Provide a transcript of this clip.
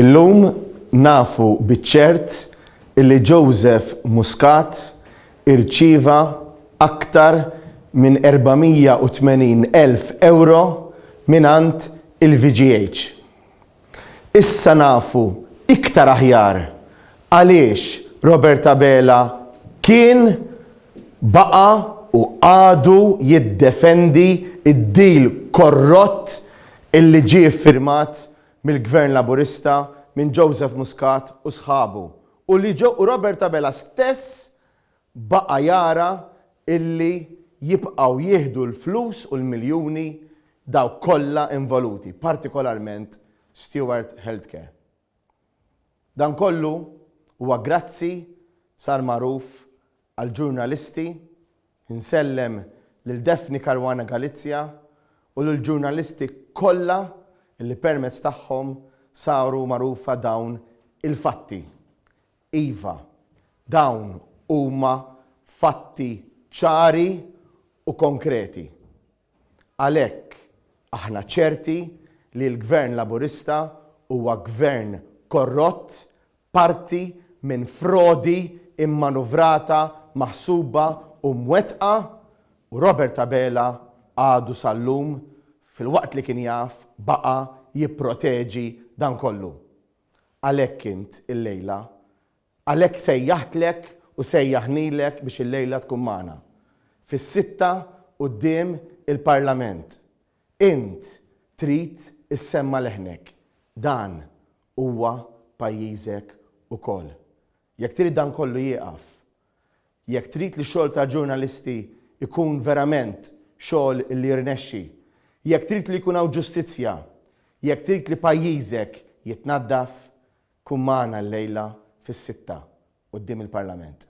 Illum nafu biċ-ċert illi Joseph Muscat irċieva aktar minn 480,000 ewro mingħand il-VGH. Issa nafu iktar aħjar għaliex Robert Abela kien, baqa' u għadu jiddefendi d-deal korrott illi ġie ffirmat mill-Gvern Laburista minn Joseph Muscat u sħabu u li u Robert Abela stess baqa' jara illi jibqgħu jieħdu l-flus u l-miljuni dawk kollha involuti, partikolarment Steward Healthcare. Dan kollu huwa grazzi sar magħruf għall-ġurnalisti, insellem lil Daphne Caruana Galizia u lill-ġurnalisti kollha li permezz tagħhom saru magħrufa dawn il-fatti. Iva, dawn huma fatti ċari u konkreti. Għalhekk aħna ċerti li l-Gvern Laburista huwa Gvern korrott, parti minn frodi mmanuvrata, maħsuba u mwettqa u Robert Abela għadu sal-lum, filwaqt li kien jaf, baqa' jipproteġi dan kollu. Għalhekk int illejla Għalhekk sejjaħtlek u sejjaħnilek biex illejla tkun magħna. Fis-sitta quddiem il-Parlament. Int trid issemma' leħnek. Dan huwa pajjiżek ukoll. Jekk trid dan kollu jieqaf, jekk trid li x-xogħol tal-ġurnalisti jkun verament xogħol li jirnexxi, jekk trid li jkun hawn ġustizzja, jekk trid li pajjiżek jitnaddaf, Kun magħna llejla fis-sitta quddiem il-Parlament.